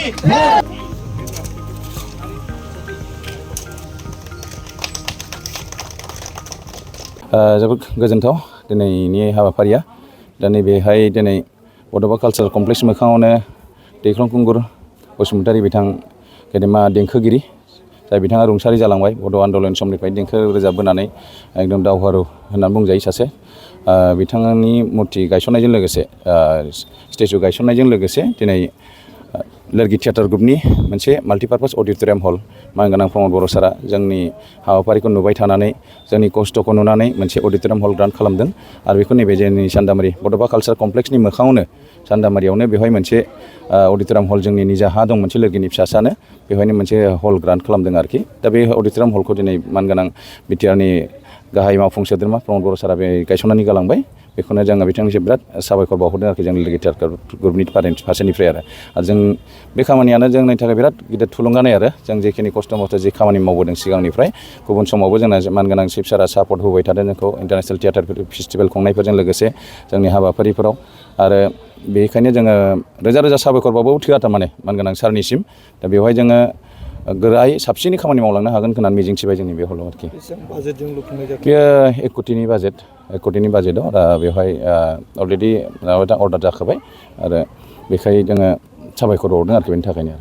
जोबोद गोजोनथाव दिनैनि हाबाफारिया दा नैबेहाय दिनै बड'फा कालचार कमप्लेक्स मोखाङावनो दैख्लं खुंगुर बसुमतारी बिथां गेदेमा देंखोगिरि जाय बिथाङा रुंसारि जालांबाय बड' आन्दलन समनिफ्राय देंखो रोजाबबोनानै एकदम दावहारु होननानै बुंजायो सासे बिथांनि मुर्ति गायसननायजों लोगोसे स्टेचु गायसननायजों लोगोसे दिनै लोरगि थियेटार ग्रुपनि मोनसे माल्टिपार्पास अडिट'रियाम हल मानगोनां प्रमद बर' सारा जोंनि हाबाफारिखौ नुबाय थानानै जोंनि खस्थ'खौ नुनानै मोनसे अडिट'रियाम हल ग्रान्ट खालामदों आरो बेखौ नैबे जोंनि चान्दामारि बड'फा कालचार कमप्लेक्सनि मोखाङावनो चान्दामारियावनो बेवहाय मोनसे अडिट'रियाम हल जोंनि निजा हा दं मोनसे लोरगिनि फिसासानो बेवहायनो मोनसे हल ग्रान्ट खालामदों आरोखि दा बे अडिट'रियाम हलखौ दिनै मानगोनां बिटिआरनि गाहाय मावफुं सोद्रोमा प्रमद बर' सारा बे गायसननानै गालांबाय बेखौनो जोङो बिथांनिसिम बिराद साबायखर बावहरदों आरोखि जोंनि लोगो थियेटार ग्रुपनि फारसेनिफ्राय आरो जों बे खामानियानो जोंनि थाखाय बिराद गिदिर थुलुंगानाय आरो जों जेखिनि खस्थ' मस्थ' जे खामानि मावबोदों सिगांनिफ्राय गुबुन समावबो जोंना मानगोनां चिफ सारा सापर्ट होबाय थादों जोंखौ इन्टारनेसनेल थियेटार फेस्टिभेल खुंनायफोरजों लोगोसे जोंनि हाबाफारिफोराव आरो बेनिखायनो जोङो रोजा रोजा साबायखरबाबो थोआ थारमाने मानगोनां सारनिसिम दा बेवहाय जोङो गोरायै साबसिनै खामानि मावलांनो हागोन होननानै मिजिंथिबाय जोंनि बे हलाव आरोखि बेयो 1 कटिनि बाजेटआव बेवहाय अलरेडि अर्डार जाखाबाय आरो बेखाय जोङो साबायखर बावदों आरोखि बेनि थाखायनो